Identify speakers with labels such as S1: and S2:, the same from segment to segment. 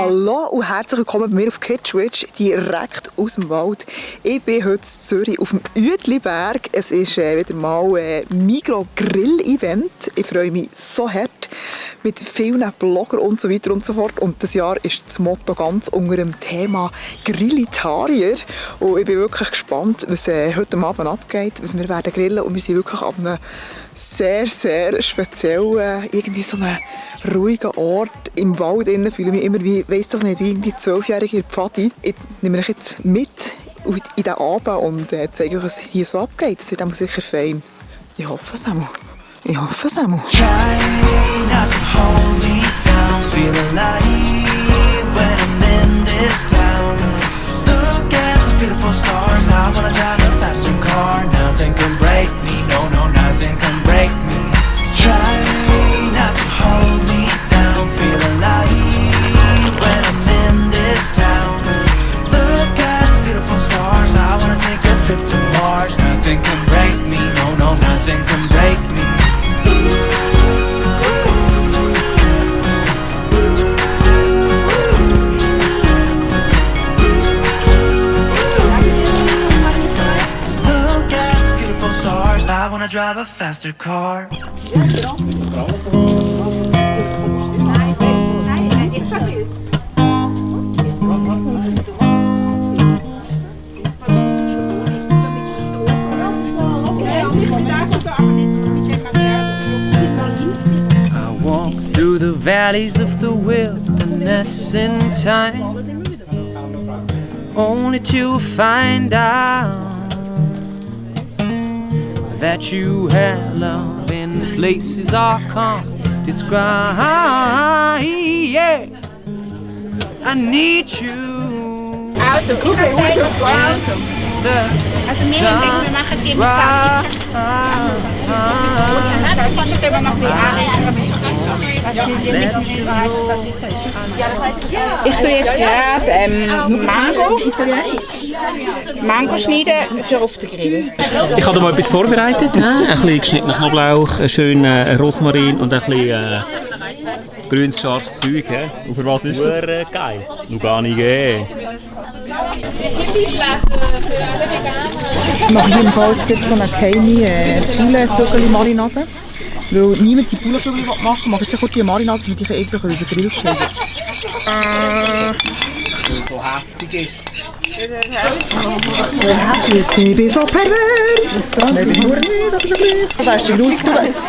S1: Hallo und herzlich willkommen bei mir auf Kitschwitsch, direkt aus dem Wald. Ich bin heute in Zürich auf dem Uetliberg. Es ist wieder mal ein Migros-Grill-Event. Ich freue mich so hart mit vielen Bloggern und so weiter und so fort. Und das Jahr ist das Motto ganz unter dem Thema Grillitarier. Und ich bin wirklich gespannt, was heute Abend abgeht, was wir werden grillen. Und wir sind wirklich an einem sehr, sehr speziellen, irgendwie so einem ruhigen Ort im Wald. Ich fühle mich immer wie, weiss doch nicht, wie irgendwie 12-Jährige in der Pfadi. Ich nehme euch jetzt mit in diesen Abend und zeige euch, was hier so abgeht. Das wird auch sicher fein. Ich hoffe es auch. Ich hoffe es auch.
S2: Try not to hold me down, feel alive when I'm in this town. Look at those beautiful stars, I wanna drive a faster car. Nothing can break me, no, nothing can break me. Try not to hold me down, feel alive when I'm in this town. Look at those beautiful stars, I wanna take a trip to Mars. Nothing can break me, no, nothing can break me. I wanna drive a faster car. I walk through the valleys of the wilderness in time, only to find out that you have love in places I can't describe. Yeah, I need you.
S3: Also, guck mal, also wir denken, wir machen die mit Salsiccia können wir noch ein bisschen Ich tue jetzt gerade Mango schneiden für auf den Grill.
S4: Ich habe da mal etwas vorbereitet. Ein bisschen geschnittenen Knoblauch, einen schönen Rosmarin und ein bisschen grünes, scharfes Zeug. Und für was ist das? Geil. Noch gar nicht gegeben.
S1: Ich mache jedenfalls so eine geheime Poulet-Vögel-Marinade. Weil niemand die Poulet-Vögel machen will, mache ich jetzt auch die Marinade, dass wir die eklig über den Grill stellen.
S4: Weil so hässig ist.
S1: Ich bin so pervers! Nein, ich bin nur nicht. Du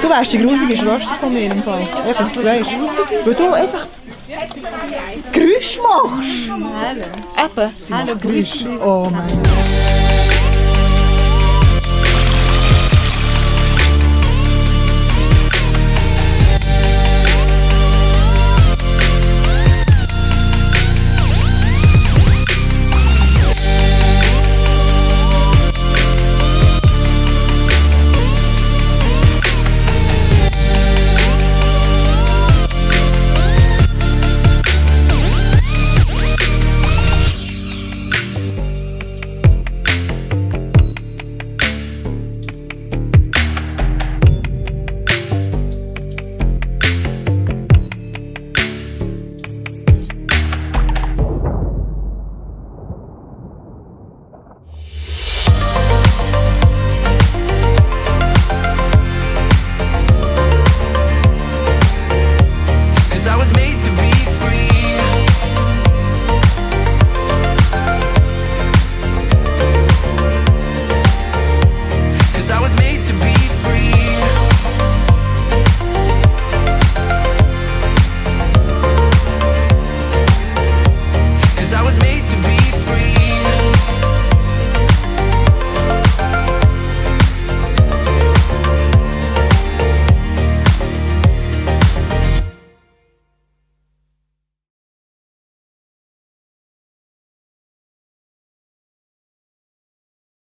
S1: wärst die gruselige Schwester von mir im Fall. Ja, dass du es weißt. Weil du einfach Geräusche machst. Hallo. Eben, sie macht Geräusche. Oh mein Gott.